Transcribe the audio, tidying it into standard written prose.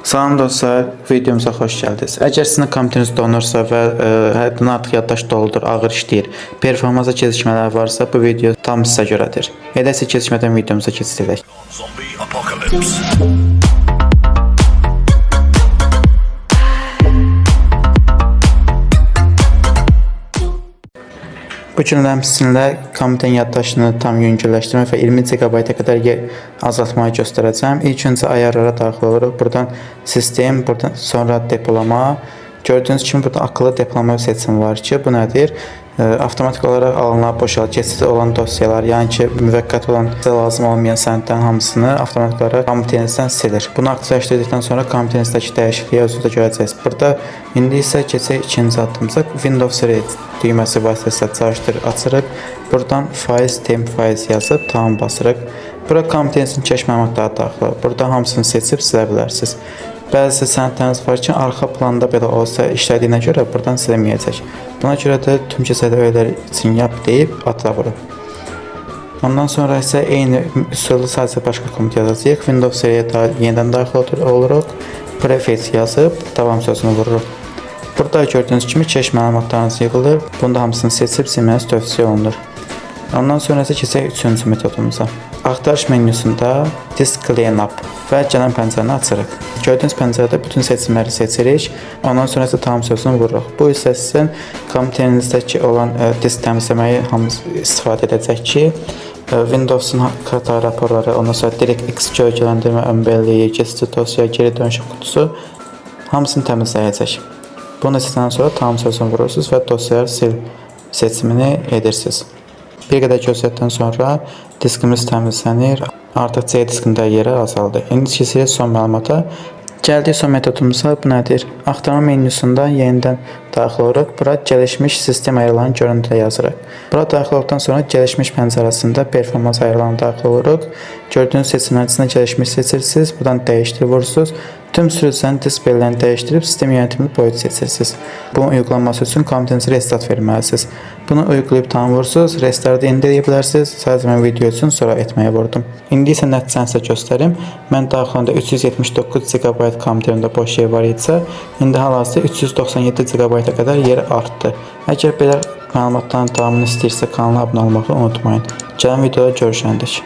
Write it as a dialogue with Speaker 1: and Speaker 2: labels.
Speaker 1: Salam dostlar, videomuza xoş gəldiniz. Əgər sizin kompüteriniz donursa və həddindən artıq yaddaş doludur, ağır işləyir, performansa gecikmələr varsa, bu video tam sizə görədir. Elə isə gecikmədən videomuza keçid edək.
Speaker 2: Zombie apocalypse.
Speaker 1: Bu gün sizinlə kompüterin yaddaşını tam yüngülləşdirmək və 20 GB-a qədər yer azaltmayı göstərəcəm. İlk öncə ayarlara daxil oluruq. Buradan sistem, buradan sonra depolama. Gördüyünüz kimi burada akıllı depolama seçimi var ki, bu nədir? Avtomatik olaraq alınan boşal, keçid olan dosyalar, yəni ki, müvəqqəti olan, sizə lazım olmayan sənədlərin hamısını avtomatik olaraq kompüterinizdən silir. Bunu aktivləşdirdikdən sonra kompüterinizdəki dəyişikliyi özünüz də görəcəksiniz. Burada indi isə keçək ikinci addımıza. Windows R düyməsi vasitəsilə çalışdır açırıq. Buradan faiz, temp faiz yazıb tamam basırıq. Bura kompüterinizin keş məlumatları daxil olur. Burada hamısını seçib silə bilərsiniz. Bəzi sənədləriniz var ki, arxa planda belə olsa işlədiyinə görə buradan silinməyəcək. Buna görə də tüm keçəli öğələr üçün yap deyib atla vurub. Ondan sonra isə eyni üsulu sadəcə başqa komut yazacağıq. Windows R-yə yenidən daxil oluruq. Prefix yazıb davam sözünü vururuq. Burada gördüyünüz kimi keş məlumatlarınız yığılır. Bunda hamısını seçib silməniz tövsiyə olunur. Ondan sonra isə keçək üçüncü metodumuza. Axtarış menyusunda Disk Cleanup və gələn pəncərəni açırıq. Gördüyünüz pəncərədə bütün seçimləri seçirik. Ondan sonra isə tam sözünü vururuq. Bu isə sizin kompüterinizdəki olan disk təmizləməyi hamısı istifadə edəcək ki, Windows-un xəta raporları, ondan sonra DirectX kölgələndirmə ön belləyi, keçid dosya, geri dönüş qutusu hamısını təmizləyəcək. Bunu seçəndən sonra tam sözünü vurursunuz və dosyaları sil seçimini edirsiniz. Bir qədər gözlədikdən sonra diskimiz təmizlənir. Artıq C diskində yeri azaldı. İndi keçirik son məlumata. Gəldik son metodumuza. Bu nədir? Axtarma menyusunda yenidən daxil oluruq. Bura gəlişmiş sistem ayarlarını görüntülə yazırıq. Bura daxil olduqdan sonra gəlişmiş pəncərəsində performans ayarlarına daxil oluruq. Gördüyünüz seçimlərin içində gəlişmiş seçirsiniz. Buradan dəyişdir vurursunuz. Tüm sürücülərin disk bellərini dəyişdirib sistem yönetimli boyut seçirsiniz. Bunun uyğulanması üçün kompüterinizə restart verməlisiniz. Bunu uyğulayıb tam vurursunuz. Restartı indi edə bilərsiniz. Sadəcə mən video üçün sonra etməyə vurdum. İndi isə nəticəni sizə göstərim. Mən daxil olanda 379 GB kompüterimdə boş yer var idisə, indi hal-hazırda 397 GB-a qədər yer artdı. Əgər belə məlumatların davamını istəyirsə kanala abunə olmağı unutmayın. Gələn videoda görüşəndək.